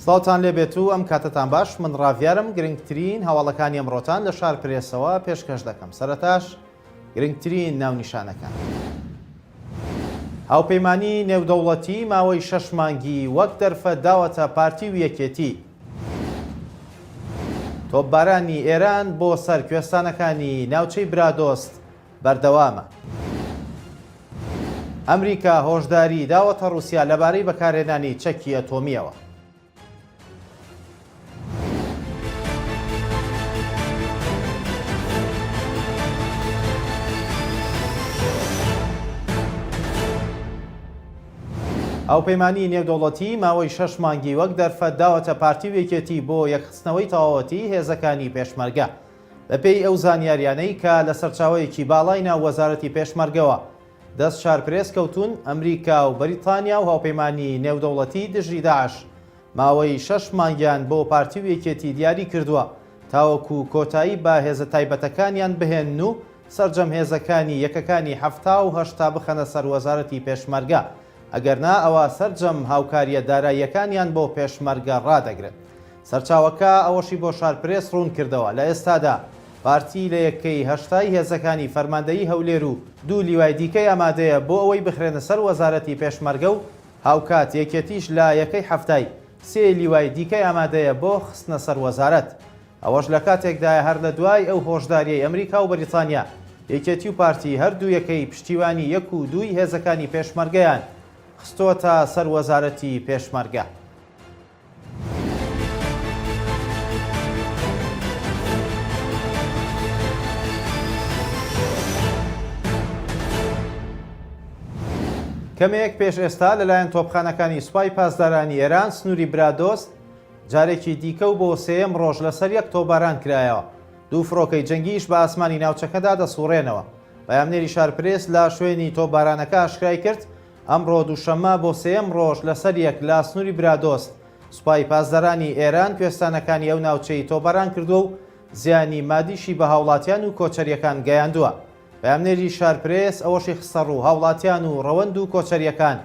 سڵاوتان لێبێت و ئەم کاتەتان باش من ڕاڤیارم گرنگترین هەواڵەکانی ئەمڕۆتان لە شار پرێسەوە پێشکەش دەکەم سەرەتاش گرنگترین ناونیشانەکان. هاوپەیمانی نێودەوڵەتی ماوەی شەش مانگی وەک دەرفەت داوەتە پارتی و یەکێتی. تۆپبارانی ئێران بۆ سەر کوێستانەکانی ناوچەی برادۆست بەردەوامە. ئەمریکا هۆشداری داوەتە ڕووسیا لەبارەی بەکارهێنانی چەکی ئەتۆمییەوە. هاوپەیمانیی نێودەوڵەتی ماوەی شەش مانگی وەک دەرفەت داوەتە پارتی و یەکێتی بۆ یەکخستنەوەی تەواوەتی هێزەکانی پێشمەرگە. بەپێی ئەو زانیاریانەی کە لە سەرچاوەیەکی باڵای ناو وەزارەتی پێشمەرگەوە دەست شارپرێس کەوتوون، ئەمریکا و بەریتانیا و هاوپەیمانیی نێودەوڵەتی دژی داعش ماوەی شەش مانگیان بۆ پارتی و یەکێتی دیاری کردووە تاوەکو کۆتایی بە هێزە تایبەتەکانیان بهێنن و سەرجەم هێزەکانی یەکەکانی 70 و 80 بخەنە سەر وەزارەتی پێشمەرگە، ئەگەرنا ئەوا سەرجەم هاوکارییە داراییەکانیان بۆ پێشمەرگە ڕادەگرن. سەرچاوەکە ئەوەشی بۆ شارپرێس ڕوونکردەوە، لە ئێستادا پارتی لە یەکەی هەشتای هێزەکانی فەرماندەیی هەولێر و دوو لیوای دیکەی ئامادەیە بۆ ئەوەی بخرێنە سەر وەزارەتی پێشمەرگە و هاوکات یەکێتیش لە یەکەی حەفتای سێ لیوای دیکەی ئامادەیە بۆ خستنە سەر وەزارەت. ئەوەش لە کاتێکدایە هەر لە دوای ئەو هۆشداریەی ئەمریکا و بەریتانیا، یەکێتی و پارتی هەردوو یەکەی پشتیوانی یەک و دووی هێزەکانی پێشمەرگەیان خستۆتە سەر وەزارەتی پێشمەرگە. کەمێک پێش ئێستا لەلایەن تۆپخانەکانی سوپای پاسدارانی ئێران سنووری برادۆست جارێکی دیکە و بۆ سێیەم ڕۆژ لەسەر یەک تۆپباران کرایەوە. دوو فڕۆکەی جەنگیش بە ئاسمانی ناوچەکەدا دەسوڕێنەوە. پەیامنێری شارپرێس لە شوێنی تۆپبارانەکە ئاشکرای کرد، ئەمڕۆ دووشەممە بۆ سێیەم ڕۆژ لەسەریەک لە سنووری برادۆست، سوپای پاسدارانی ئێران کوێستانەکانی ئەو ناوچەی تۆپباران کردووە و زیانی مادیشی بە هاوڵاتیان و کۆچەرییەکان گەیاندووە. پەیامنێری شارپرێس ئەوەشی خستەڕوو، هاوڵاتیان و ڕەوەند و کۆچەرییەکان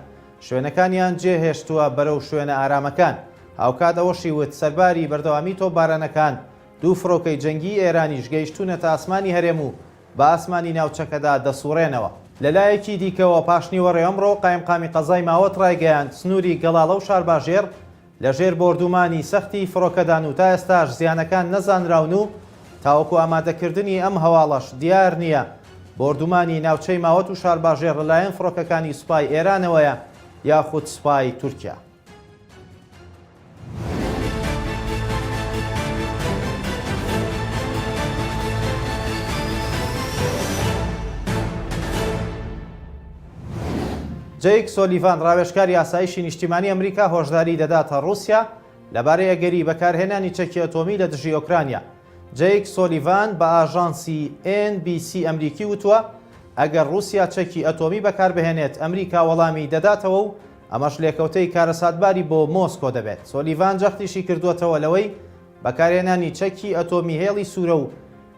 شوێنەکانیان جێهێشتووە بەرەو شوێنە ئارامەکان. هاوکات ئەوەشی وت، سەرباری بەردەوامی تۆپبارانەکان، دوو فڕۆکەی جەنگیی ئێرانیش گەیشتوونەتە ئاسمانی هەرێم و بە ئاسمانی ناوچەکەدا دەسوڕێنەوە. لەلایەکی دیکەوە، پاشنیوەڕۆی ئەمڕۆ قایمقامی قەزای ماوەت ڕایگەیاند، سنووری گەڵاڵە و شارباژێڕ لەژێر بۆردوومانی سەختی فڕۆکەدان و تا ئێستاش زیانەکان نەزانراون و تاوەکو ئامادەکردنی ئەم هەواڵەش دیار نییە بۆردوومانی ناوچەی ماوەت و شارباژێڕ لەلایەن فڕۆکەکانی سوپای ئێرانەوەیە یاخود سوپای تورکیا. جەیک سۆلیڤان، ڕاوێژکاری ئاسایشی نیشتیمانی ئەمریکا هۆشداری دەداتە ڕووسیا لەبارەی ئەگەری بەکارهێنانی چەکی ئەتۆمی لە دژی ئۆکرانیا. جەیک سۆلیڤان بە ئاژانسی ئێن بی سی ئەمریکی وتووە، ئەگەر ڕووسیا چەکی ئەتۆمی بەکاربهێنێت، ئەمریکا وەڵامی دەداتەوە و ئەمەش لێکەوتەی کارەساتباری بۆ مۆسکۆ دەبێت. سۆلیڤان جەختیشی کردووەتەوە لەوەی بەکارهێنانی چەکی ئەتۆمی هێڵی سوورە و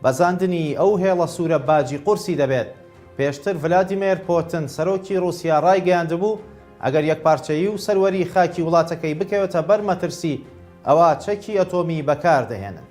بەزاندنی ئەو هێڵە سوورە باجی قورسی دەبێت. پێشتر ڤلادیمێر پۆتن سەرۆکی ڕووسیا ڕایگەیاندبوو، ئەگەر یەکپارچەیی و سەروەریی خاکی وڵاتەکەی بکەوێتە بەر مەترسی، ئەوا چەکی ئەتۆمی بەکاردەهێنن.